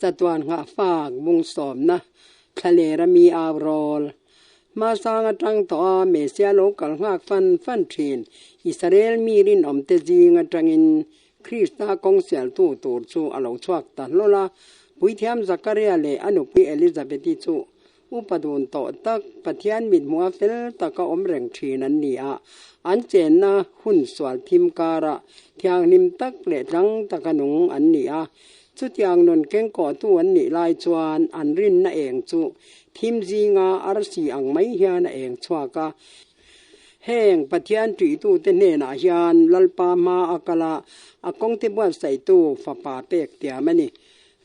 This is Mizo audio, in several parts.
Chatuan nghahfak bung sawmna thlaler a mi au rawl. Hmasang atang tawh a Messia lo kal nghak fan fan thin Israel mi rinawmte zing atangin Krista kawng sialtu tur chu a lo chhuak ta hlawl a. Puithiam Zakaria leh a nupui Elizabeth-i chu Upa dun tawh tak, Pathian mithmuha fel taka awm reng thin an ni a, an chenna hun sual thim karah thianghlim tak leh tlang taka nung an ni a. Chutiang nun kengkawhtu an nih lai chuan an rinna eng chu thim zinga arsi ang mai hian a eng chhuak a. Heng Pathian ṭihtute hnenah hian Lalpa hma a kal a, a kawngte buatsaihtu fapa pek tiam a ni.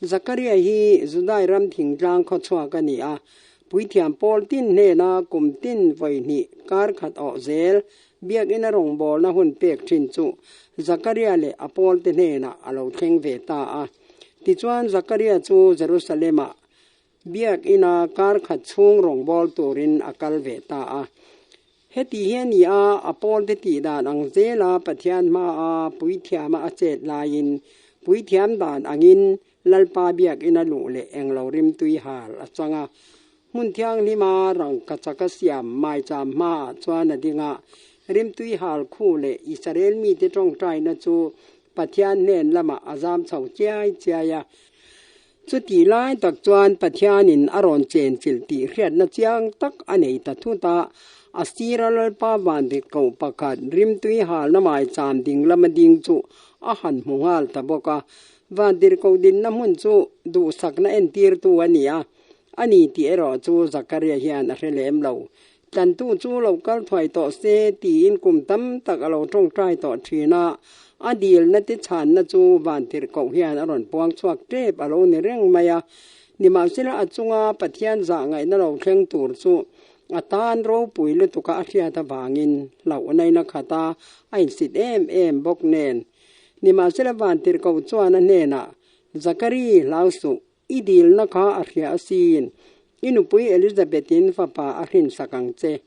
Zakaria hi Judai ram thingtlang khawchhuak a ni a, puithiam pawl tin hnena kum tin vawi hnih kar khat awh zel biakina rawngbawlna hun pek thin chu Zakaria leh a pawlte hnenah a lo thleng ve ta a. Tichuan Zakaria chu Jerusalem-ah biakina kar khat chhung rawngbâwl turin a kal ve ta a. Heti hi a ni a, a pawlte tih dan ang zela Pathian hmaa puithiama a chet laiin puithiam dan angin Lalpa biakina luh leh englo rimtui hal a chang a. Hmun thianghlima rangkachaka siam maicham hmaah chuan a ding a, rimtui hal khu leh Israel mite tawngtaina chu Pathian hnen lamah a zam chho chiai chiai a. Chutih lai tak chuan Pathianin a rawn chenchilh tih hriatna chiang tak a nei ta thut a, a sira Lalpa vandik koh pakhat rimtui halna maicham ding lama ding chu a han hmu nghal ta bawk a. Vandirhkoh dinna hmun chu duhsakna entirtu a ni a, a ni tih erawh chu Zakaria hian a hre lem lo. Tlantu chu lo kal thuai tawh se tiin kum tam tak a lo tawngtai tawh thin a, a dilna te chhanna chu vantirhkoh hian a rawn puang chhuak tep a lo ni reng mai a. Nimahsela a chunga Pathian zah ngaihna lo thleng tur chu a tan ropui lutuka a hriat avangin hlauhna in a khat a, a insit em em bawk nen. Nimahsela vantirhkoh chuan a hnenah, Zakari, hlau suh, I dilna kha a hria asin. I nupui Elizabeth-in fapa a hrinsak ang che.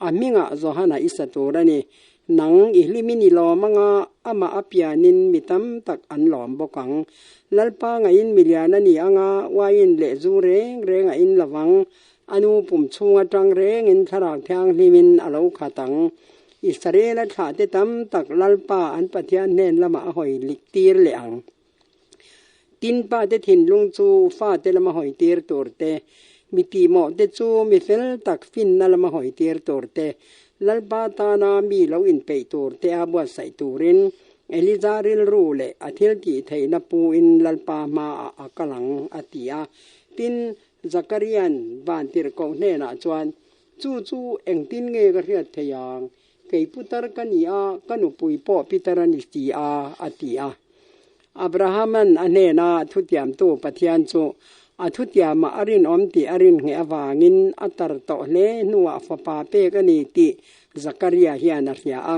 A hmingah Johana i sa tur a ni. Nang i hlimin i lawm anga amah a pianin mi tam tak an lawm bawk ang. Lalpa ngaiin milian a ni anga uaiin leh zu reng reng a in lovang. A nu pum chhung atang rengin thlarau thianghlimin a lo khat ang. Israel-a thlahte tam tak Lalpa an Pathian hnen lamah a hawi lik tir leh ang. Tin, pate thinlung chu fate lama hawitir tur te, mi tihmawhte chu mi fel tak finna lama hawitir tur te, Lalpa tana mi lo inpeih tur te a buatsaih turin Eliza rilru leh a thil tih theihna puin Lalpa hmaah a kal ang, a ti a. Tin, Zakaria'n vantirhkoh hnenah chuan, Chu chu engtin nge ka hriat theih ang? Kei putar ka ni a, ka nupui pawh pitar a ni si a, a ti a. Abrahama'n a hnena thutiamtu Pathian chu a thutiamah a rinawm tih a rinngeh avangin a tar tawh hle hnuah fapa pek a ni tih Zakaria hian a hria a.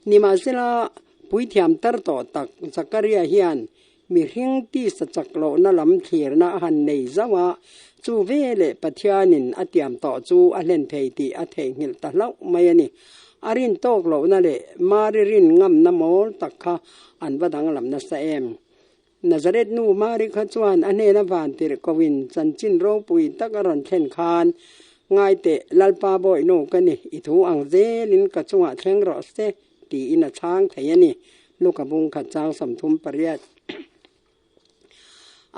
Nimahsela, puithiam tar tawh tak Zakaria hian Mihring tisa chak lohna lam thlirna a han nei zauh a, chu veleh Pathianin a tiam tawh chu a hlen thei tih a theihnghilh ta hlauh mai a ni. A rin tawk lohna leh Mari rin ngamna mawl tak kha an va danglam nasa em? Nazareth nu Mari kha chuan a hnena vantirh koin chanchin ropui tak a rawn thlen khan, Ngaiteh, Lalpa bawihnu ka ni, i thu ang zelin ka chungah thleng rawh se, tiin a chhang thei a ni. Luka bung khat chang 38.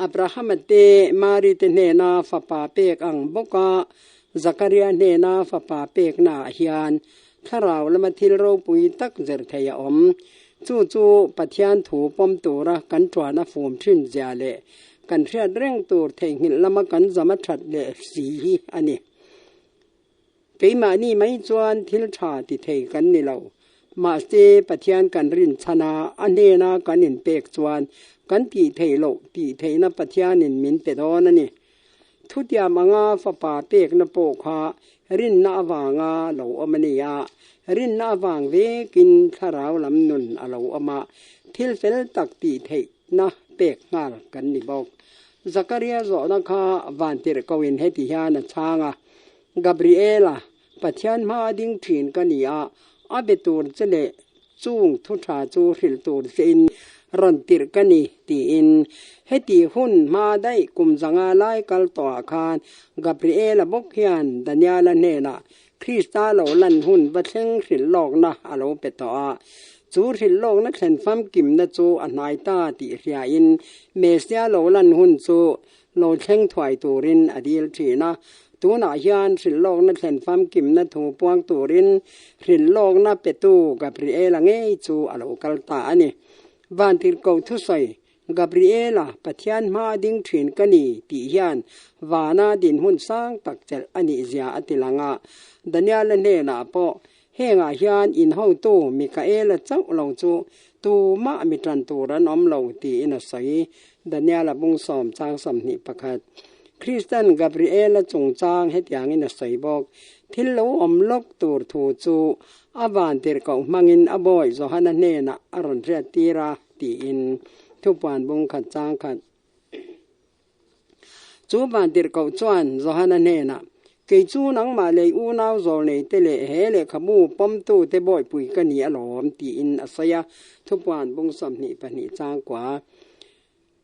Abrahama te Mari te hnena fapa pek ang bawka Zakaria hnena fapa peknaah hian thlarau lama thil ropui tak zir thei a awm. Chu chu Pathian thu pawm tura kan tuan a fum thin zia leh kan hriat reng tur theihnghilh lama kan zam a that leh si hi a ni. Keimahni mai chuan thil tha ti thei kan ni lo. Mahse, Pathian kan rin chhan a, a hnena kan inpek chuan kan tih theih loh tih theihna Pathianin min pe dawn a ni. Thutiam anga fapa pekna pawh kha rinna avanga lo awm a ni a, rinna avang vekin thlarau lam nun a lo awm a, thil fel tak tih theihna pek nghal kan ni bawk. Zakaria zawhna kha vantirhkohin heti hian a chhang a, Gabriela, Pathian hma a ding thin ka ni a, a be tur che leh chung thu tha chu hrilh tur che in rawn tirh ka ni, tiin. Heti hun hma daih kum zanga lai kal tawhah khan Gabriela bawk hian Daniela hnenah Krista lo lan hun va thleng hrilh lawkna a lo pe tawh a. Chu hrilh lawkna thlen famkimna chu a hnai ta tih hriain Messia lo lan hun chu lo thleng thuai turin a dil thin a. Tunah hian hrilh lawkna thlen famkimna thu puang turin hrilh lawkna petu Gabriela ngei chu a lo kal ta a ni. Vantirhkoh thusawi Gabriela, Pathian hma a ding thin ka ni tih hian vana dinhmun sang tak chelh a nih zia a ti lang a. Daniela hnenah pawh, Hengah hian inhotu Mikaela chauh lo chu tumah mi tan tur an awm lo tiin a sawi. Daniela bung sawm chang 21. Kristan Gabriela chungchang hetiangin a sawi bawk, Thil lo awm lawk tur thu chu a vantirhkoh hmangin a bawi Johana hnenah a rawn hriattir a. Tiin thupuan bung khat chang khat chu vantirhkoh chuan Johana hnenah, Kei chu nangmah lei unau zawl neite leh he lehkhabu pawmtute bawihpui ka ni alawm, tiin a sawi a, thupuan bung 22 chang kua.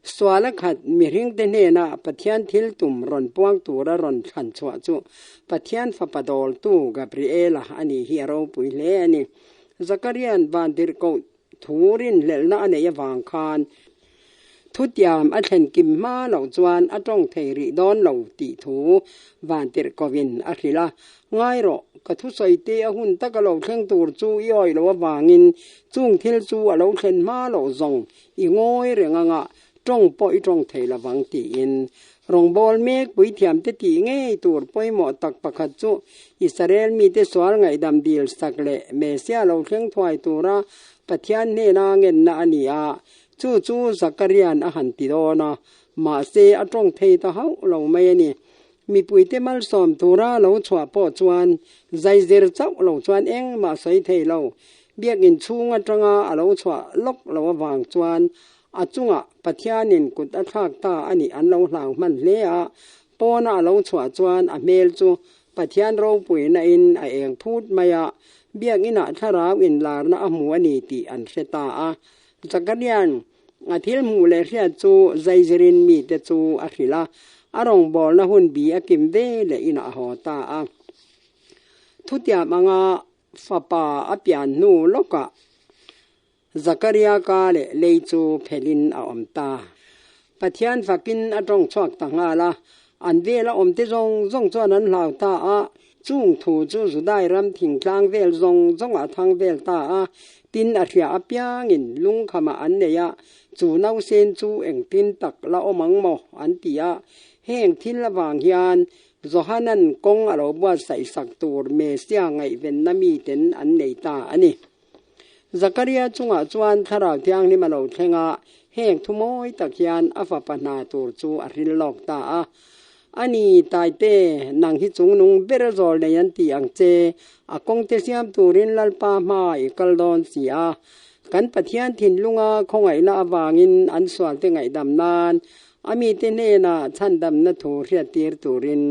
Suala khat mihringte hnena Pathian thil tum rawn puang tura rawn thlan chhuah chu Pathian fapa dawltu Gabriela a nih hi a ropui hle a ni. Zakarian vantirhkoh Thu rinhlelhna a neih avang khan thutiam a thlen kim hma loh chuan a tawng thei rih dawn lo tih thu Vantirhkovin a hrilh a. Ngai rawh, ka thusawi te a hun taka lo thleng tur chu i awih loh avangin chung thil chu a lo thlen hma loh zawng i ngawi reng anga tawng pawh i tawng thei lovang tiin rawngbâwl mek puithiamte tih ngei tur pawimawh tak pakhat chu Israel mite sual ngaihdam dil sak leh Messia lo thleng thuai tura Pathian hnena ngenna a ni a, chu chu Zakaria'n a han ti dawn a, mahse a tawng thei ta hauh lo mai a ni. Mipuite malsawm tura lo chhuah pawh chuan zaizir chauh lo chuan engmah sawi thei lo. Biakinn chhung atanga a lo chhuah lawk lo avang chuan A chungah Pathianin kut a thlak ta a nih an lo hlau hman hle a, pawna a lo chhuah chuan a hmel chu Pathian ropuina in a eng phut mai a, biakinah thlarau inlarna a hmu a ni tih an hre ta a. Zakarian a thil hmuh leh hriat chu zaizirin mite chu a hrilh a, a rawngbawlna hun bi a kim ve leh inah a haw ta a. Thutiam anga fapa a pian hnu lawkah Zakaria ka leh lei chu phelhin a awm ta. Pathian fakin a tawng chhuak ta nghal a, an vela awmte zawng zawng chuan an hlau ta a, chung thu chu Judai ram thingtlang vel zawng zawngah a thang vel ta a, tin a hria apiangin lungkhamah an nei a, chu nausen chu engtin tak la awm ang maw an ti a, heng thil avang hian Johanan kawng a lo buatsaih sak tur Messia ngaihvenna miten an nei ta a ni. Zakaria chungah chuan Thlarau Thianghlim a lo thleng a, heng thu mawi tak hian a fapa hna tur chu a hril lawk ta a. A ni, Taite, nang hi chungnung ber a zawl nei an ti ang che, a kawngte siam turin Lalpa hma i kal dawn si a. Kan Pathian thinlunga khawngaihna avangin an sualte ngaihdam nan a mite hnenah chhandamna thu hriattir turin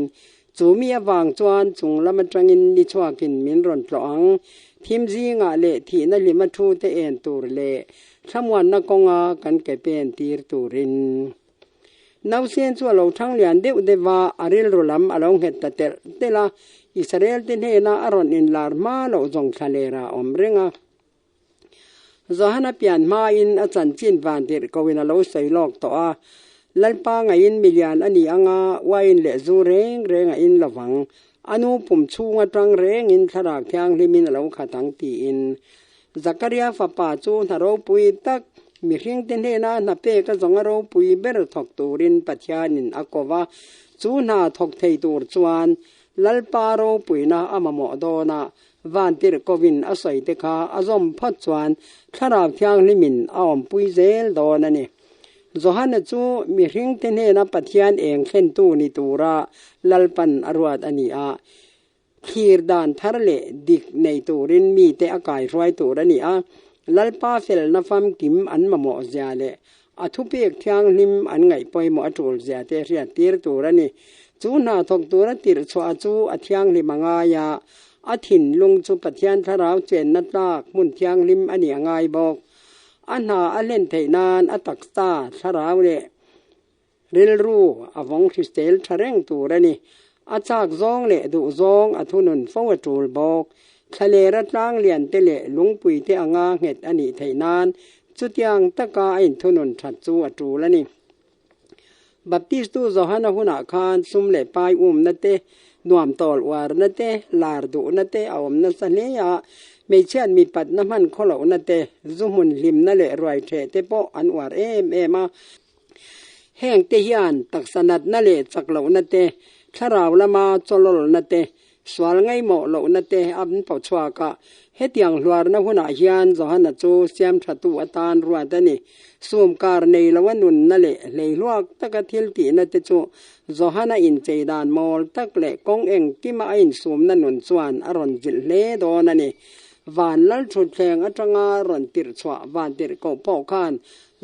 Chu mi avang chuan chung lam atangin ni chhuakin min rawn tlawh ang. Thim zingah leh thihna hlima thu te en tur leh thlamuanna kawnga kan ke pen tir turin. Nausen chu a lo thang lian deuh deuh a, a rilru lam a lo nghet ta telh telh a, Israel te hnena a rawn inlar hma loh zawng thla lera a awm reng a. Johana pian hmain a chanchin vantirh koin a lo sawi lawk tawh a, Lalpa ngaiin milian a ni anga uain leh zu reng reng a in lovang, a nu pum chhung atang rengin thlarau thianghlimin a lo khat ang tiin. Zakaria fapa chu hna ropui tak, mihringte hnena hna pek a zawnga ropui ber thawk turin Pathianin a ko va, chu hna thawk thei tur chuan Lalpa ropuina a mamawh dawn a, Vantirhkovin a sawi te kha a zawm phawt chuan Thlarau Thianghlimin a awmpui zel dawn a ni. Johana chu mihringte hnena Pathian eng thlentu ni tura Lalpan a ruat a ni a, thlir dan thar leh dik nei turin mite a kaihruai tur a ni a, Lalpa felna famkim an mamawh zia leh a thupek thianghlim an ngaih pawimawh a tul zia te hriat tir tur a ni. Chu hna thawk tura tirh chhuah chu a thianghlim a ngai a, a thinlung chu Pathian thlarau chenna tlak hmun thianghlim a nih a ngai bawk. A hna a hlen theih nan a taksa, thlarau leh rilru a vawng hrisel tha reng tur a ni. A chak zawng leh duh zawng a thunun fo a tul bawk. Thlalera tlang lian te leh lungpui te anga nghet a nih theih nan chutiang taka a inthunun that chu a tul a ni. Baptistu Johana hunah khan sum leh pai umna te, nuam tawl uarna te, lar duhna te a awm nasa hle a, hmeichhiat mipatna hman khawlohna te, zu hmun hlimna leh ruai theh te pawh an uar em em a. Heng te hian taksa natna leh chak lohna te, thlarau lama chawlawlna te, Sual ngaihmawh lohna te an pawh chhuak a, hetiang hluarna hunah hian Johana chu siamthatu atan ruat a ni. Sumkar nei loa nunna leh hleihluak taka thil tihna te chu Johana inchei dan mawl tak leh kawng engkima a insumna nun chuan a rawn zilh hle dawn a ni. Van Lalthutthleng atanga rawn tirh chhuah van tirh koh pawh khan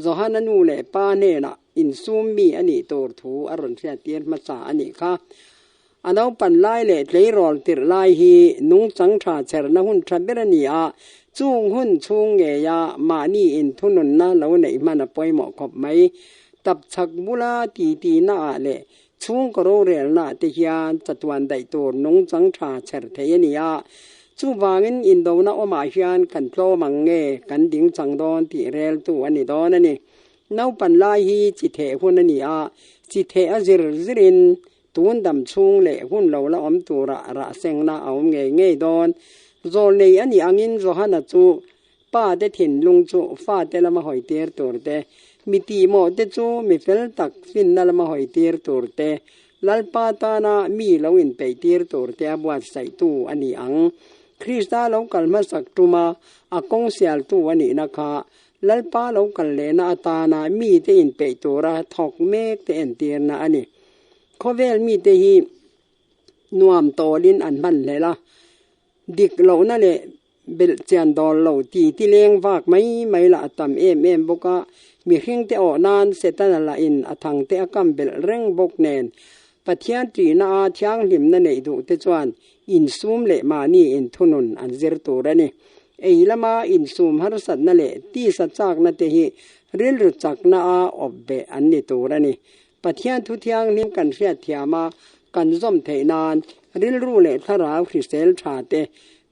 Johana nu leh pa hnenah insum mi a nih tur thu a rawn hriattir hmasa a nih kha. A naupan lai leh tleirawl tirh lai hi nungchang tha cherna hun tha ber a ni a, chung hun chhung ngeia mahni inthununna lo neih hman a pawimawh khawp mai. Tapchhak bula titi naah leh chhungkaw rorelnaah te hian chatuan daih tur nungchang tha cher thei a ni a, chuvangin indona awmah hian kan tlawm ang nge kan dingchang dawn tih reltu a ni dawn a ni. Naupan lai hi chi theh hun a ni a, chi theh a zir zirin Tun dam chhung leh hun lo la awm tura rah sengna a awm ngei ngei dawn. Zawl nei a nih angin Johana chu pa te thinlung chu fate lama hawi tir tur te, mi tihmawh te chu mi fel tak finna lama hawi tir tur te, Lalpa tana mi lo inpeih tir tur te a buatsaihtu a ni ang. Krista lo kal hmasak tuma a kawng sialtu a nihna kha Lalpa lo kal lehna atana mite inpeih tura thawk mek te entirna a ni. Khawvel mite hi nuam tawlin an hman hlel a, dik lohna leh belh chian dawl lo ti ti leng vak mai mai lah a tam em em bawk a, mihringte awh nan Setana lahin a thangte a kam belh reng bawk nen Pathian ṭihna a thianghlimna neih duh te chuan insum leh mahni inthunun an zir tur a ni. Ei lama insum harsatna leh tisa chakna te hi rilru chakna a awp beh an ni tur a ni. Pathian thu thianghlim kan hriat thiam a, kan zawm theih nan rilru leh thlarau hrisel tha te,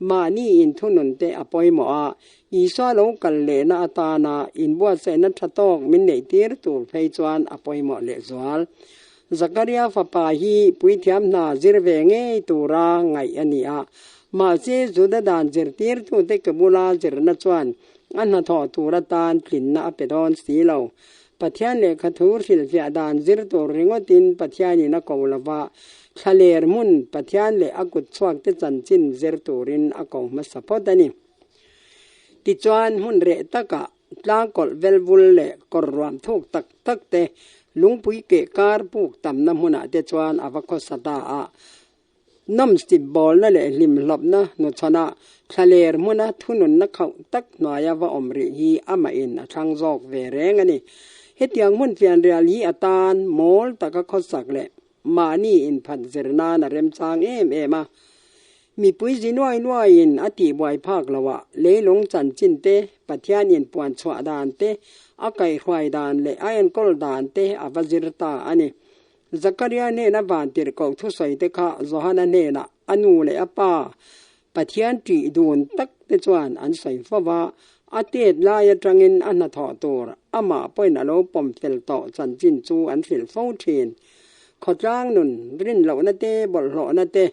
mahni inthunun te a pawimawh a, Isua lo kal lehna atana inbuatsaihna tha tawk min neih tir tur phei chuan a pawimawh lehzual. Zakaria fapa hi puithiam hna zir ve ngei tura ngaih a ni a, mahse Juda dan zirtirtute ke bula zirna chuan a hnathawh tur atan tlinna a pe dawn si lo. Pathian lehkha thu hrilhfiah dan zir tur ringawtin Pathianin a ko lo va, thlaler hmun Pathian leh a kut chhuakte chanchin zir turin a ko hmasa phawt a ni. Tichuan, hmun reh takah tlangkawlh velvul leh kawr ruam thuk tak tak te, lungpui keh kar puk tamna hmunah te chuan a va khawsa ta a. Nawmsip bawlna leh hlimhlawpna hnuchhawnah thlaler hmuna thununna khauh tak hnuaia va awm rih hi amahin a thlang zawk ve reng a ni. Hetiang hmun fianrial hi a tan mawl taka khawsak leh mahni inphat zir nan a remchang em em a. Mipui zi nuai nuaiin a tihbuai phak loah leilung chanchin te, Pathian inpuan chhuah dan te, a kaihhruai dan leh a enkawl dan te a va zir ta a ni. Zakaria hnena vantirhkoh thusawi te kha Johana hnenah a nu leh a pa Pathian ṭih dun tak te chuan an sawi fo va, a tet lai aṭangin a hnathawh tur amah pawhin a lo pawm fel tawh chanchin chu an hrilh fo ṭhin. Khawtlang nun rinlohna te, bawlhhlawhna te,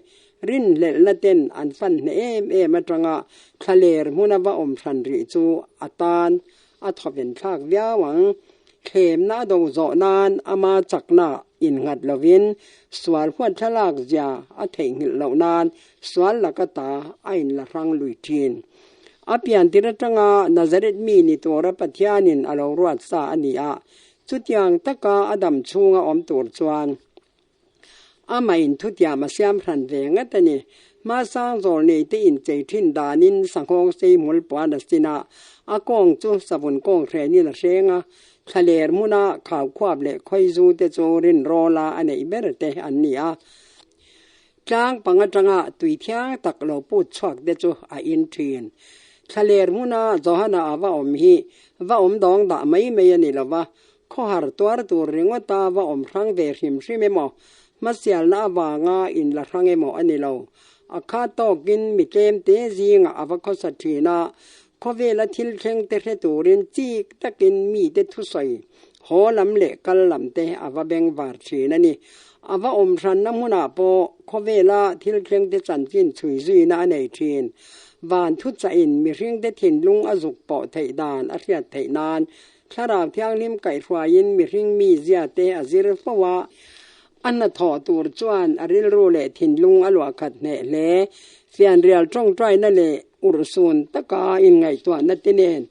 rinhlelhna ten an fan hneh em em aṭanga thlaler hmuna va awm hran rih chu a tan A thawven thlak viau ang. Thlemna a do zawh nan ama chakna innghat lovin sual huat thlalak zia a theihnghilh loh nan sual laka ta a inla hrang lui thin. A piantir atanga Nazareth mi ni tura Pathianin a lo ruat sa a ni a, chutiang taka a dam chhunga awm tur chuan Amah in thutiam a siam hran ve ngat a ni. Hmasang zawl nei te inchei thin danin sanghawng sei hmul puan a sin a, a kawng chu savun kawng hrenin a hreng a, thlaler hmuna khau khuap leh khawizu te chu rinrawla a neih ber te an ni a. Tlang pang atanga tui thiang tak lo put chhuak te chu a in thin. Thlaler hmuna Johana a va awm hi va awm dawng dah mai mai a ni lo va, khawhar tuar tur ringawta va awm hrang ve hrim hrim emaw, hmasialna avanga inla hrang emaw a ni lo. A kha tawkin mi tlemte zingah a va khawsa thin a, khawvela thil thleng te hre turin chik takin mite thusawi haw lam leh kal lam te a va bengvar thin a ni. A va awm hranna hmunah pawh khawvela thil thleng te chanchin chhui zuina a nei thin. Van thuchahin mihringte thinlung a zuk pawh theih dan a hriat theih nan Thlarau Thianghlim kaihhruaiin mihring mi zia te a zir fo a, a hnathawh tur chuan a rilru leh thinlung a luah khat hneh hle. Fianrial tawngtaina leh urhsun taka inngaihtuahna te nen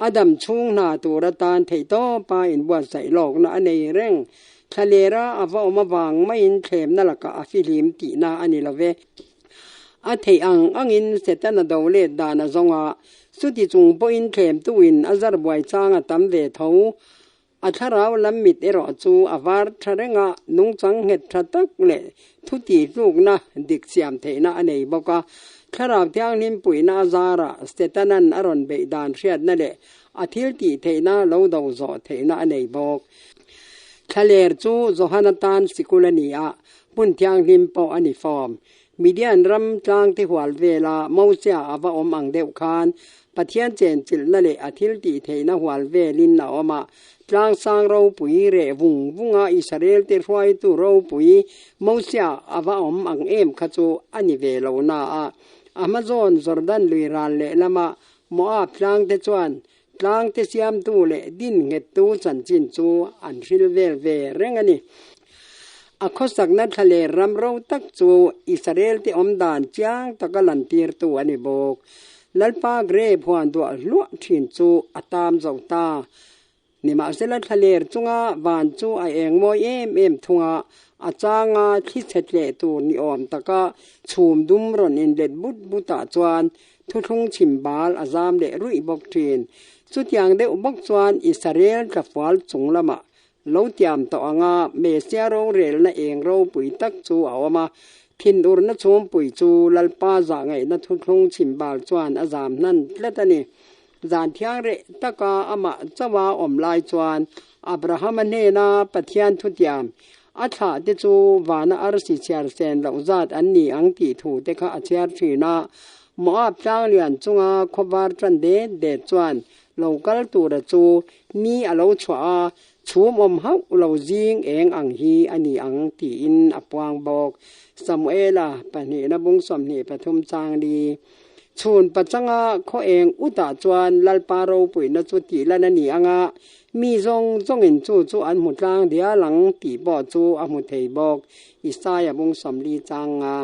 a dam chhung hna tur atan theihtawpa inbuatsaih lawkna a nei reng. Thlalera a va awm avang maiin thlemna lakah a fihlim tihna a ni lo ve. A theih ang angin Setana do let dan a zawng a, chuti chung pawhin thlemtuin a zar buai chang a tam ve tho. A thlarau lam mit erawh chu a var tha reng a, nungchang nghet tha tak leh thu tihtlukna dik siam theihna a nei bawk a. Thlarau Thianghlim puihna a zarah Setanan a rawn beih dan hriatna leh a thil tih theihna lo do zawh theihna a nei bawk. Thlaler chu Johana tan sikul a ni a, Hmun thianghlim pawh a ni fawm. Midian ram tlangte hual vela Mosia a va awm ang deuh khan Pathian chenchilhna leh a thil tih theihna hual velin a awm a. Tlangsang ropui reh vung vunga Israelte hruaitu ropui Mosia a va awm ang em kha chu a ni ve lo na a. A hmazawn Jordan lui ral lehlama Moab tlangte chuan Tlangte siamtu leh din nghettu chanchin chu an hril vel ve reng a ni. A khawsakna thlaler ram ro tak chu Israelte awm dan chiang taka lantirtu a ni bawk. Lalpa grape huan duah hluah thin chu a tam zo ta. Nimahsela thlaler chunga van chu a eng mawi em em thung a, a changa thli chhe tleh tur ni awm taka chhum dum rawn inlet but butah chuan Thuthlung chhim bal a zam leh ruih bawk thin. Chutiang deuh bawk chuan Israel tlafual chung lamah lo tiam tawh anga Mesia rorelna eng ropui tak chu a awm a, thinurna chhungpui chu Lalpa zahngaihna thuthlung chhim bal chuan a zam hnan tlat a ni. Zan thiang reh taka amah chauha awm lai chuan Abrahama hnena Pathian thutiam a thlah te chu vana arsi chhiar sen loh zat an ni ang tih thu te kha a chhiar thin a. Moab tlanglian chunga khawvar tan det det chuan lo kal tura chu ni a lo chhuah a, chhum awm hauh lo zing eng ang hi a ni ang tiin a puang bawk. Samuela pahnihna bung 23 changli. Chhun pachanga khaw eng utah chuan Lalpa ropuina chu tih lan a ni ang a, mi zawng zawngin chu chu an hmu tlang dial ang tih pawh chu a hmu thei bawk, Isaia bung 40 changa.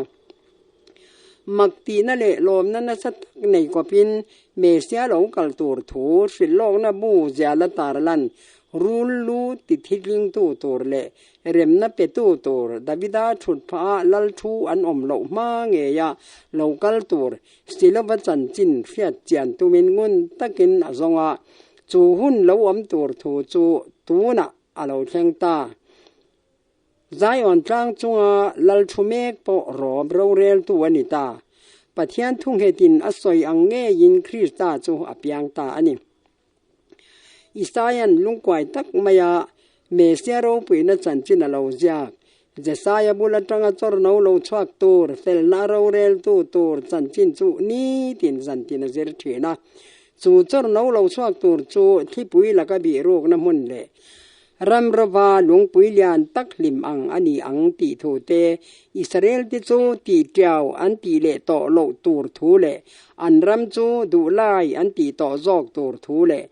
Mak tihna leh lawmna nasa tak nei kawpin Mesia lo kal tur thu hrilhlawkna bu ziala tar lan rul lu ti thitlingtu tur leh Remna petu tur Davida thut phah ah lal thu an awm loh hma ngei a lo kal tur Silova chanchin hriat chian tumin ngun takin a zawng a, chu hun lo awm tur thu chu tunah a lo thleng ta. Zion tlang chunga lal thu mek pawh rawm roreltu a ni ta. Pathian thunghetin a sawi ang ngeiin Krista chu a piang ta a ni. Isaia'n lungkuai tak maia Mesia ropuina chanchin a lo ziak. Jesaia bul atanga chawrno lo chhuak tur, felna a roreltu tur chanchin chu nitin zantin a zir thin a. Chu chawrno lo chhuak tur chu thlipui laka bihrukna hmun leh Ram rova lungpui lian tak hlim ang a ni ang tih thu te, Israel te chu tih tiau an tih leh tawh loh tur thu leh an ram chu duh lai an tih tawh zawk tur thu leh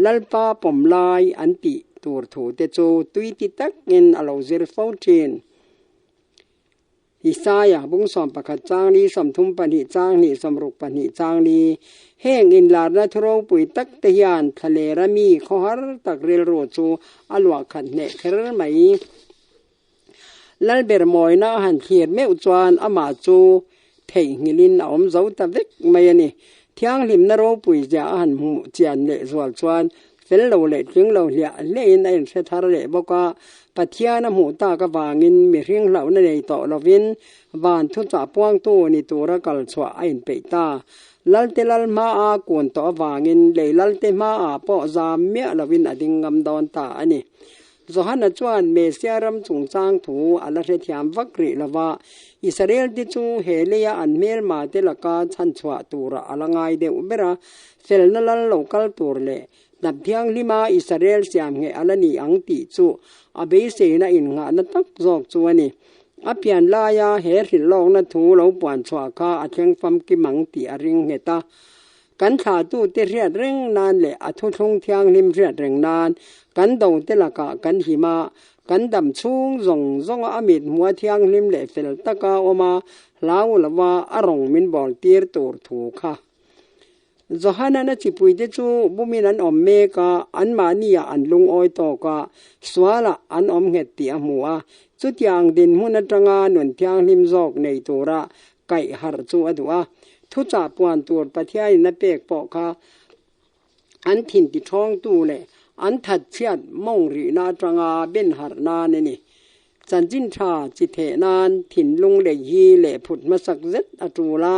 Lalpa pawm lai an tih tur thu te chu tui ti takin a lo zir fo thin. Isaia, bung 11 chang li, 32 chang hnih, 62 chang li. Heng inlarna thu ropui tak te hian thlalera mi khawhar tak rilru chu a luah khat hneh kher mai. Lalber mawina a han thlir meuh chuan amah chu theihnghilhin a awm zo ta vek mai a ni. Thianghlimna ropui zia a han hmuh chian leh zual chuan Fel lo leh tling lo hliah hliahin a inhre thar leh bawk a. Pathian a hmuh tak avangin mihring hlauhna nei tawh lovin van thuchah puangtu ni tura kal chhuah a inpeih ta. Lalte lal hmaa kun tawh avangin lei lalte hmaah pawh zam miah lovin a ding ngam dawn ta a ni. Johana chuan Mesia ram chungchang thu a la hrethiam vak rih lo va, Israelte chu he leia an hmelmate laka chhanchhuah turah a la ngai deuh ber a, felna lal lo kal tur leh hnap thianghlima Israel siam ngheh a la ni ang tih chu a beiseina innghahna tak zawk chu a ni. A pian laia he hrilhlawkna thu lo puanchhuah kha a thleng famkim ang tih a ring nghet a. Kan thlahtute hriat reng nan leh a thuthlung thianghlim hriat reng nan kan dote lakah kan him a, kan dam chhung zawng zawnga a mit hmua thianghlim leh fel taka awm a, hlau lova a rawng min bawl tir tur thu kha. Johanan a chipuite chu bumin an awm mek a, anmahniah an lungawi tawk a, sualah an awm nghet tih a hmu a, chutiang dinhmun atanga nun thianghlim zawk nei tura kaih harh chu a duh a, thuchah puan tur Pathianin a pek pawh kha an thin tithawngtu leh an thatchhiat mawng rihna atanga ben harh nan a ni. Chanchin tha chi theh nan thinlung lei hi leh phut hmasak zet a tul a,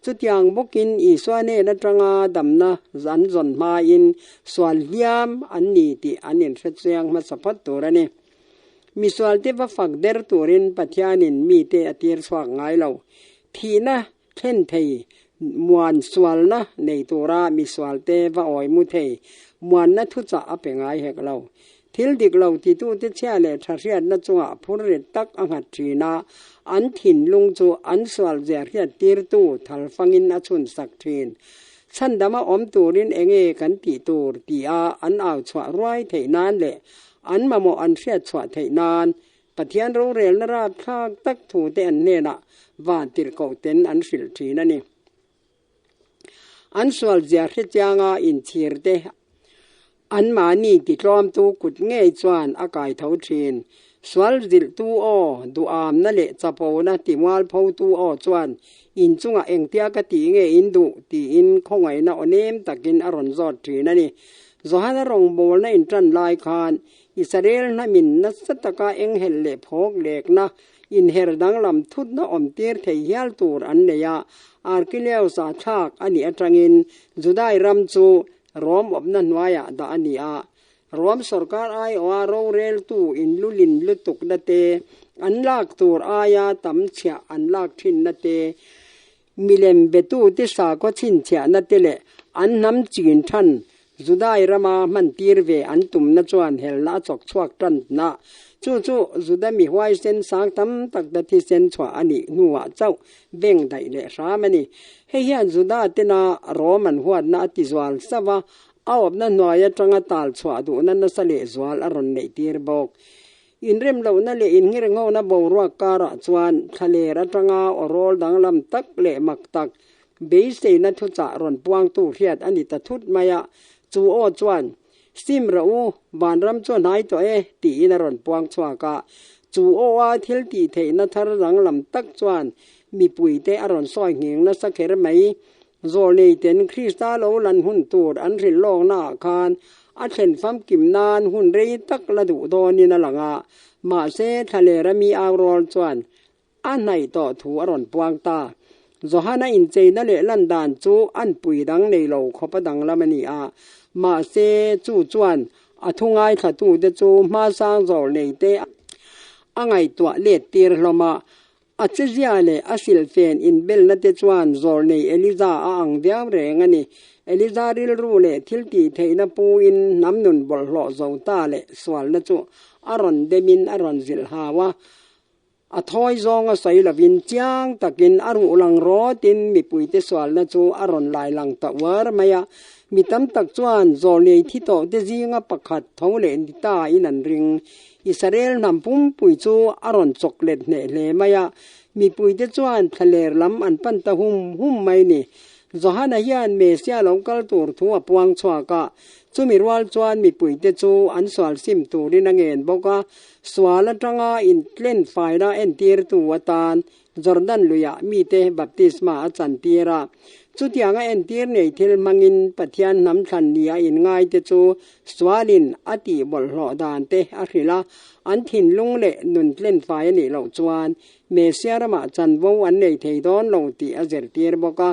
chutiang bawkin Isua hnen atanga damna an zawn hmain sual hliam an ni tih an inhrechiang hmasa phawt tur a ni. Misualte va fak der turin Pathianin mite a tir chhuak ngai lo. Thihna thlen thei, muan sualna nei tura misualte va awi mu thei, muanna thuchah a pe ngai hek lo. Thil dik lo titute chhia leh tha hriatna chungah phur rit tak a nghat thin a, an thinlung chu an sual zia hriat tirtu thal fangin a chhunsak thin. Chhandama awm turin enge kan tih tur tia an au chhuah ruai theih nan leh An mamawh an hriat chhuah theih nan Pathian rorelna rapthlak tak thute an hnenah van tirhkoh ten an hrilh thin a ni. An sual zia hrechianga inchhir te anmahni titlawmtu kut ngei chuan a kai tho thin. Sual zilhtu aw, duhamna leh chapona timualphotu aw chuan inchungah engtia ka tih nge in duh tiin khawngaihna aw nem takin a rawn zawt thin a ni. Johana rawngbawlna inṭan lai khan Israel hnamin nasa taka enghelh leh phawk lekna inher danglam thutna awmtir thei hial tur an nei a, Arkileus-a thlak a nih aṭangin Judai ram chu Rom awpna hnuaiah dah a ni a. Rom sorkar aiawha roreltu inlulin lutukna te, an lak tur aia tam chhiah an lak ṭhinna te, Milem betute sakhaw chhinchhiahna te leh an hnam chin than Judai rama hmantir ve an tumna chuan helna a chawk chhuak tan na. Chu chu Juda mi huaisen sang tam tak ta thisen chhuah a nih hnuah chauh beng daih leh hram a ni. Hei hian Juda tena Rom an huatna a tizual sauh a, a awpna hnuai atanga tal chhuah duhna nasa lehzual a rawn neihtir bawk. Inrem lohna leh inngirnghona boruak karah chuan thlaler atanga aw rawl danglam tak leh mak tak beiseina thuchah rawn puangtu hriat a ni ta thut mai a. Chu aw chuan, Sim rawh u, vanram chu a hnai tawh e, tiin a rawn puang chhuak a. Chu aw-a thil tih theihna thar danglam tak chuan mipuite a rawn sawi nghing nasa kher mai. Zawlneiten Krista lo lan hun tur an hrilh lawknaah khan a thlen famkim nan hun rei tak la duh dawnin a lang a, mahse thlalera mi au rawl chuan a hnaih tawh thu a rawn puang ta. Johana incheina leh lan dan chu an pui dang nei lo khawp a danglam a ni a, mahse chu chuan a thu ngaithlatute chu hmasang zawlneite a ngaihtuah let tir hlawm a. A chezia leh a silfen inbelna te chuan zawlnei Eliza a ang viau reng a ni. Eliza rilru leh thil tih theihna puin hnam nun bawlhhlawh zo ta leh sualna chu a rawn demin a rawn zilh hau a. A thawi zawnga sawi lovin chiang takin a ruh lang rawtin mipuite sualna chu a rawn lai lang ta uar mai a. Mi tam tak chuan zawlnei thi tawhte zinga pakhat tho leh ni ta in an ring. Israel hnam pumpui chu a rawn chawk let hneh hle mai a, mipuite chuan thlaler lam an pan ta hum hum mai ni. Johana hian Mesia lo kal tur thu a puang chhuak a, chumi rual chuan mipuite chu an sual sim turin a ngen bawk a, sual atanga intlen faina entirtu atan Jordan luiah mite baptisma a chantir a. Chutianga entir nei thil hmangin Pathian hnam thlan nia inngaite chu sualin a tih bawlhhlawh dan te a hrilh a, an thinlung leh nun tlenfai a nih loh chuan Messia ramah chanvo an nei thei dawn lo tih a zirtir bawk a.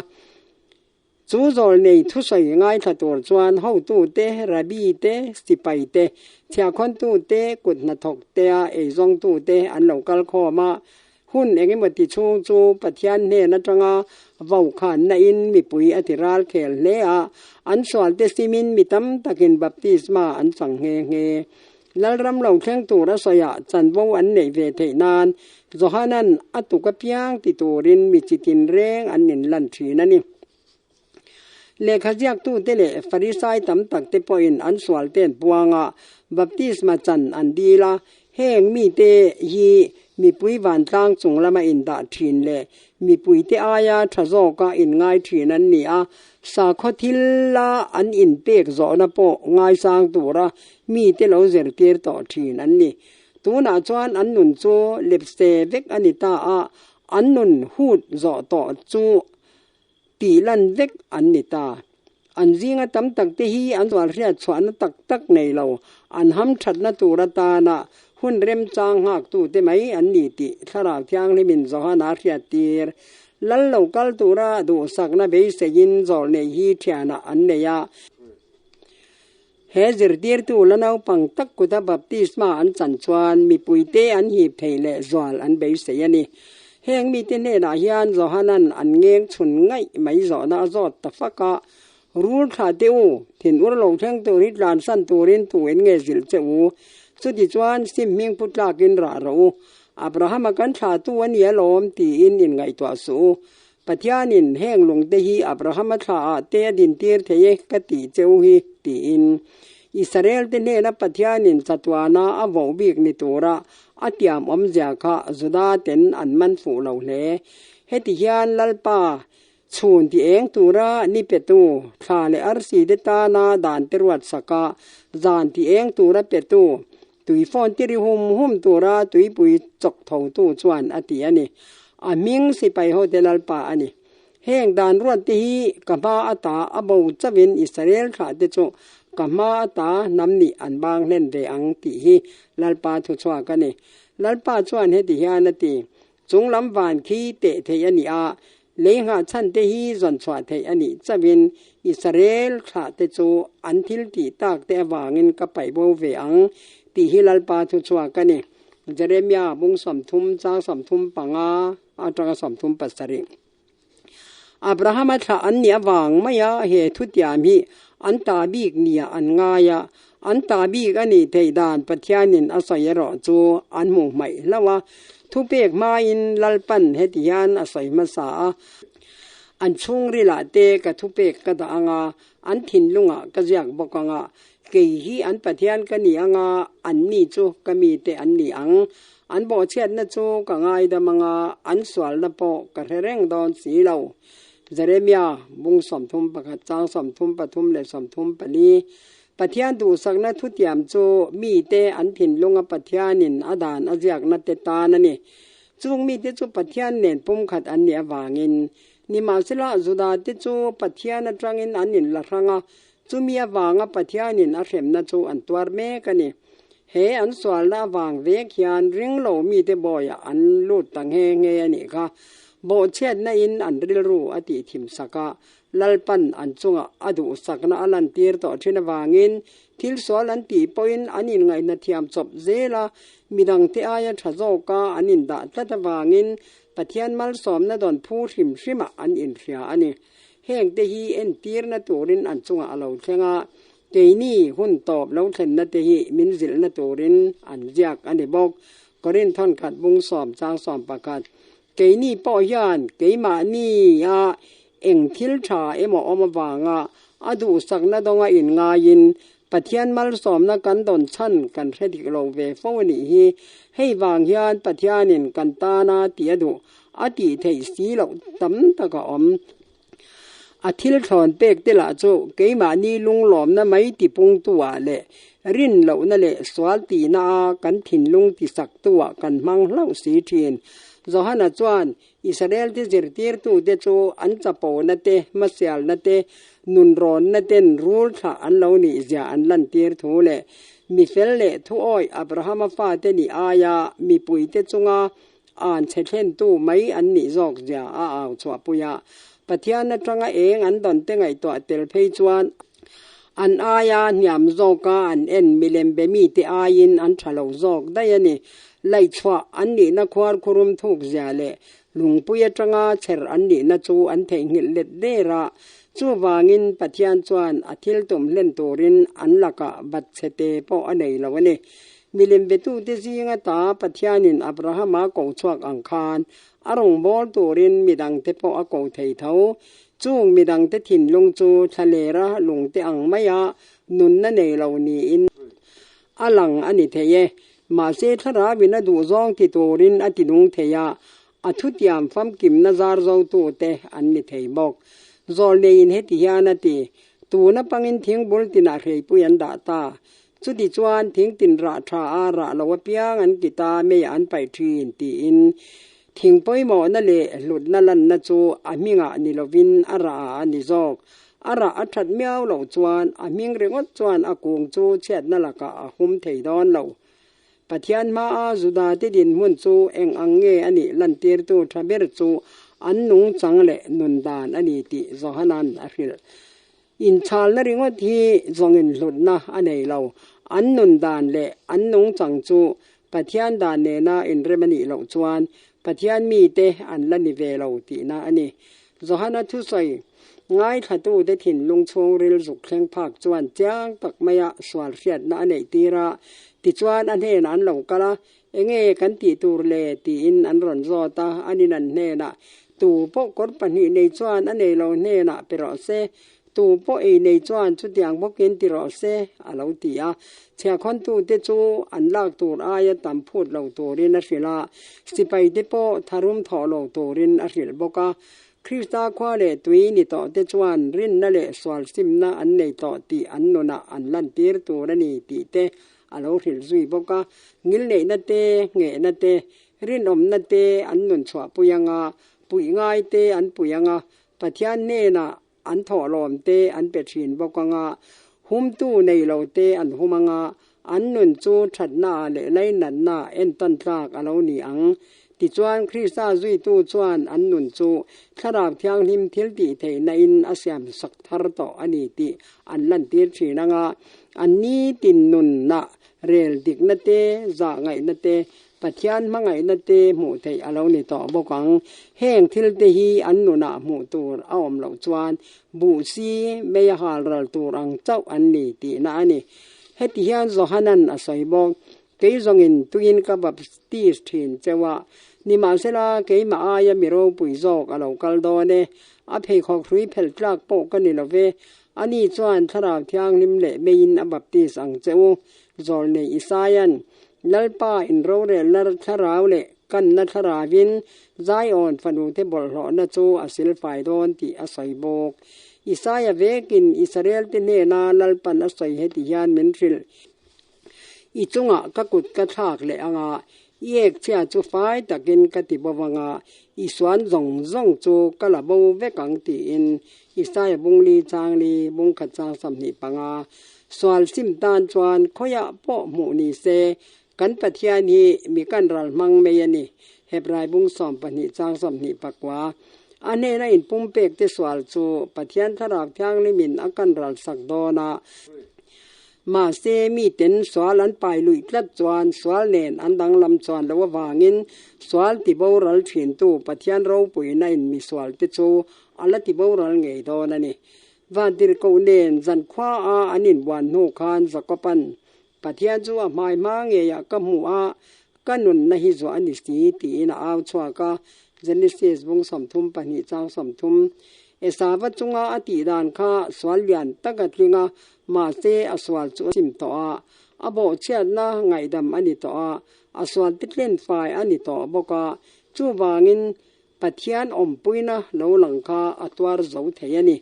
Chu zawl nei thusawi ngaithla tur chuan hotute, rabbi te, sipai te, chhiahkhawntute, kut hnathawk tea eizawngtute an lo kal khawm a. Hun engemawti chhung chu Pathian hnen atanga vaukhânna in mipui a ti ral khel hle a, an sualte simin mi tam takin baptisma an chang nghe nghe. Lalram lo thleng tur a sawiah chanvo an neih ve theih nan Johanan a tuk apiang ti turin mi chi tinreng an inlan thin a ni. Lehkha ziaktute leh Farisai tam takte pawhin an sualte'n puanga baptisma chan an dil a, heng mite hi mipui vantlang chung lama indah thin leh mipuite aia tha zawka inngai thin an ni a, sakhaw thila an inpek zawhna pawh ngaisang tura mite lo zirtir tawh thin an ni. Tunah chuan an nun chu lepse vek a ni ta a, an nun hut zawh tawh chu tih lan vek an ni ta. An zinga tam tak te hi an zual hriat chhuahna tak tak nei lo, an ham thatna tur atana hun remchang nghaktute mai an ni tih Thlarau Thianghlimin Johana hriat tir. Lal lo kal tura duhsakna beiseiin zawlnei hi thianah an nei a. He zirtirtu la naupang tak kuta baptisma an chan chuan mipuite an hip thei leh zual an beisei a ni. Heng mite hnenah hian Johanan an ngeng chhun ngaih mai zawhna a zawt ta fak a, Rul thla teh u, thin ur lo thleng tur hi tlansan turin tu en nge zilh che u? Chutichuan sim hming pu tlakin rah rawh u. Abrahama kan thlahtu a ni alawm tiin inngaihtuah suh u. Pathianin heng lungte hi Abrahama thlaah te a dintir thei e ka tih che u hi, tiin. Israelte hnena Pathianin chatuana a voh bik ni tura a tiam awmzia kha Juda ten an man fuh lo hle. Heti hian Lalpa chhun ti eng tura ni petu, thla leh arsi te tana dan te ruat saka zan ti eng tura petu, Tui phone ti ri hum hum tura tuipui chawk thotu chuan a ti a ni. A hming sipai hote Lalpa a ni. Heng dan ruat te hi ka hma ata a bo chauhin Israel thlah te chu ka hma ata hnam nih an bang hlen ve ang tih hi Lalpa thuchhuak a ni. Lalpa chuan heti hian a ti, Chung lam van khi teh theih a ni a, lei nghah chhan te hi zawn chhuah theih a nih chauhin Israel thlah te chu an thil tih tak te avangin ka paih bo ve ang tih hi Lalpa thu chhuak a ni. Jeremia bung 30 chang 35 atanga 37. Abrahama thlah an nih avang maia he thutiam hi an ta bik nia an ngai a, an ta bik a nih theih dan Pathianin a sawi erawh chu an hmuh hmaih hlauh a. Thupek hmain Lalpan heti hian a sawi hmasa a, An chhungrilah te ka thupek ka dah anga, an thinlungah ka ziak bawk anga, kei hi an Pathian ka ni anga, anni chu ka mite an ni ang. An bawhchhiatna chu ka ngaidam anga an sualna pawh ka hre reng dawn si lo. Jeremia, bung 31 chang 33 leh 34, Pathian duhsakna thutiam chu mite an thinlunga Pathianin a dan a ziakna te tan a ni. Chung mite chu Pathian nen pumkhat an nih avangin, nimahsela Judate chu Pathian atangin an inla hrang a, Chumi avanga Pathianin a hremna chu an tuar mek a ni. He an sualna avang vek hian ringlo mite bawiah an lut ta nghe nghe a nih kha. Bawhchhiatna in an rilru a tih thim sak a, Lalpan an chungah a duhsakna a lantir tawh thin avangin thil sual an tih pawhin an inngaihna thiam chawp zel a, midangte aia tha zawka an indah tlat avangin Pathian malsawmna dawn phu hrim hrimah an inhria a ni. Hengte hi entirna turin an chungah a lo thleng a, keini hun tawp lo thlenna te hi min zilhna turin an ziak a ni bawk. Korinth thawnkhat bung sawm chang 11. Keini pawh hian keimahnia eng thil tha emaw awm avanga a duhsakna dawnga inngaiin Pathian malsawmna kan dawn chhan kan hre dik lo ve fo a nih hi. Hei vang hian Pathianin kan tana tih a duh a tih theih si loh tam tak a awm. A thil thlawn pek te lah chu keimahni lunglawmna mai tipungtu-ah leh rin lohna leh sual tihna a kan thinlung tisaktu-ah kan hmang hlauh si thin. Johana chuan Israel-te zirtirtute chu an chapona te, hmasialna te, nunrawnna ten rul thlah an lo nih zia an lantir thu leh mi fel leh thuawih Abrahama fate nih aia mipuite chunga An chhe thlentu mai an nih zawk zia a au chhuahpui a, Pathian atanga eng an dawn te ngaihtuah tel phei chuan an aia hniam zawka an en milem be mite aiin an tha lo zawk daih a ni. Laihchhuah an nihna khuar khurum thuk zia leh lungpui atanga chher an nihna chu an theihnghilh let der a, chuvangin Pathian chuan a thil tum hlen turin an lakah bat chhe te pawh a nei lo a ni. Milem betute zinga ta Pathianin Abrahama ko chhuak ang khan a rawngbâwl turin midangte pawh a ko thei tho. Chung midangte thinlung chu thlalera lungte ang maia nunna nei lo niin a lang a ni thei e. Mahse thlarauin a duhzawng ti turin a ti nung thei a, a thutiam famkimna zar zotute an ni thei bawk. Zawlneiin heti hian a ti, Tuna pangin thingbul tinah hreipui an dah ta. Chutichuan thingtin rah tha a rah lo apiang an kit a, mei an paih thin, tiin thing pawimawhna leh hlutna lanna chu a hmingah ni lovin a rah ah a ni zawk. A rah a that miau loh chuan a hming ringawt chuan a kung chu chhiatna lakah a hum thei dawn lo. Pathian hmaa Judate dinhmun chu eng ang nge a nih lantirtu tha ber chu an nungchang leh nun dan a ni tih Johanan a hrilh. Inchhalna ringawt hi zawngin hlutna a nei lo. An nun dan leh an nungchang chu Pathian dan nena inrem a nih loh chuan Pathian mite an la ni ve lo tihna a ni. Johana thusawi ngaithlatute thinlung chhungril zuk thleng phak chuan chiang tak maia sual hriatna a neih tir a, tichuan a hnenah an lo kal a, Enge kan tih tur le? tiin an rawn zawt a, anin an hnenah, Tu pawh kawr pahnih nei chuan a nei lo hnenah pe rawh se, tu pawh ei nei chuan chutiang bawkin ti rawh se, a lo ti a. Chhiahkhawntute chu an lak tur aia tam phut lo turin a hrilh a, sipaite pawh tharum thawh lo turin a hrilh bawk a. Krista khua leh tui ni tawhte chuan rinna leh sualsimna an nei tawh tih an nunah an lantir tur a ni tih te a lo hrilh zui bawk a, ngilneihna te, nghehna te, rinawmna te an nun chhuahpui ang a, puih ngai te an pui ang a, Pathian hnenah an thawhlawm te an pe thin bawk ang a, humtu nei lo te an hum ang a, an nun chu thatna leh lainatna entawn tlak a lo ni ang. Tichuan, Krista zuitu chuan an nun chu Thlarau Thianghlim thiltih theihna in a siam sak thar tawh a ni tih an lantir thin ang a, an nitin nunna rel dikna te, zah ngaihna te, Pathian hmangaihna te hmuh theih a lo ni tawh bawk ang. Heng thil te hi an nunah hmuh tur a awm loh chuan buh si mei a hal ral tur ang chauh an ni tihna a ni. Heti hian Johanan a sawi bawk, Kei zawngin tuin ka baptis thin cheu a, nimahsela keimah aia mi ropui zawk a lo kal dawn e, a pheikhawk hrui phelh tlak pawh ka ni lo ve, ani chuan Thlarau Thianghlim leh meiin a baptis ang che u, Zawlnei Isaia'n, Lalpa inrorelna thlarau leh kanna thlarauvin Zion fanute bawlhhlawhna chu a silfai dawn tih a sawi bawk. Isaia vekin Israelte hnena Lalpan a sawi heti hian min hrilh. I chungah ka kut ka thlak leh ang a, i ek chhia chu fai takin ka ti bo vang a, i suan zawng zawng chu ka la bo vek ang tiin Isaia bungli changli bungkhat chang 25 sual sim tan chuan khawiah pawh hmuh ni se kan Pathian hi mi kan ral hmang mai a ni. Hebrai bung 12 chang 29 a hnena inpumpek te sual chu Pathian Thlarau Thianghlimin a kan ral sak dawn a, Mahse, miten sual an pai luih tlat chuan sual nen an danglam chuan loh avangin sual tiboral thintu Pathian ropuina in misualte chu a la tiboral ngei dawn a ni. Vantirhkoh nen zankhua a an inbuan hnu khan Jakoban, Pathian chu a hmai hma ngeiah ka hmuh a, ka nunna hi zuah a ni si, tiin a au chhuak a, Genesis bung 32 chang 30. Esava chunga a tih dan kha sual lian tak a tling a, mahse a sual chu a sim tawh a, a bawhchhiatna ngaihdam a ni tawh a, a sual titlen fai a ni tawh bawk a. Chuvangin, Pathian awmpuina lo lang kha a tuar zo thei a ni.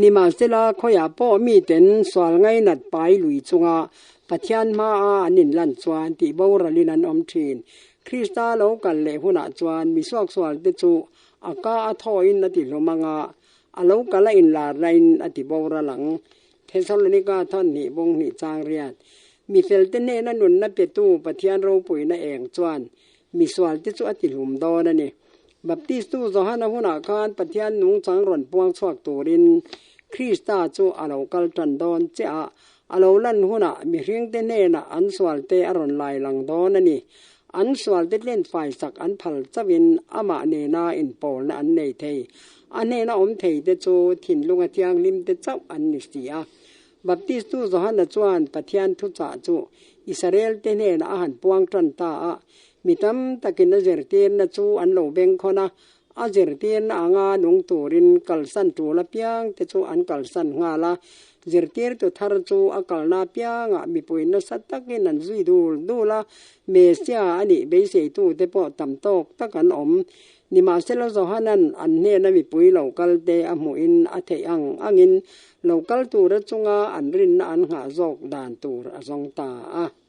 Nimahsela, khawiah pawh miten sual ngainat pai lui chunga Pathian hmaa an inlan chuan tih boralin an awm thin. Krista lo kal leh hunah chuan mi suaksualte chu a ka a thawhin a ti hlawm ang a, a lo kal a inlarnain a ti boral ang. Thesalonika thawn hnih bawng hnih chang riat. Mi felte hnena nunna petu Pathian ropuina eng chuan mi sualte chu a ti hlum dawn a ni. Baptistu Johana hunah khan Pathian nungchang rawn puang chhuak turin Krista chu a lo kal tan dawn che a, a lo lan hunah mihringte hnenah an sualte a rawn lai lang dawn a ni. An sualte tlen faisak an phal chauhin amah nena inpawlna an nei thei. A hnena awm theite chu thinlunga thianghlimte chauh an ni si a. Baptistu Johana chuan Pathian thuchah chu Israelte hnenah a han puang tan ta a, Mi tam takin a zirtirna chu an lo bengkhawn a, a zirtirna anga nung turin kalsan tul apiang te chu an kalsan nghal a. Zirtirtu thar chu a kalna apiangah mipui nasa takin an zui dul dul a, Messia a nih beiseitute pawh tam tawk tak an awm. Nimahsela Johanan an hnena mipui lo kalte a hmuhin a theih ang angin lo kal tura chunga an rinna an nghah zawk dan tur a zawng ta a.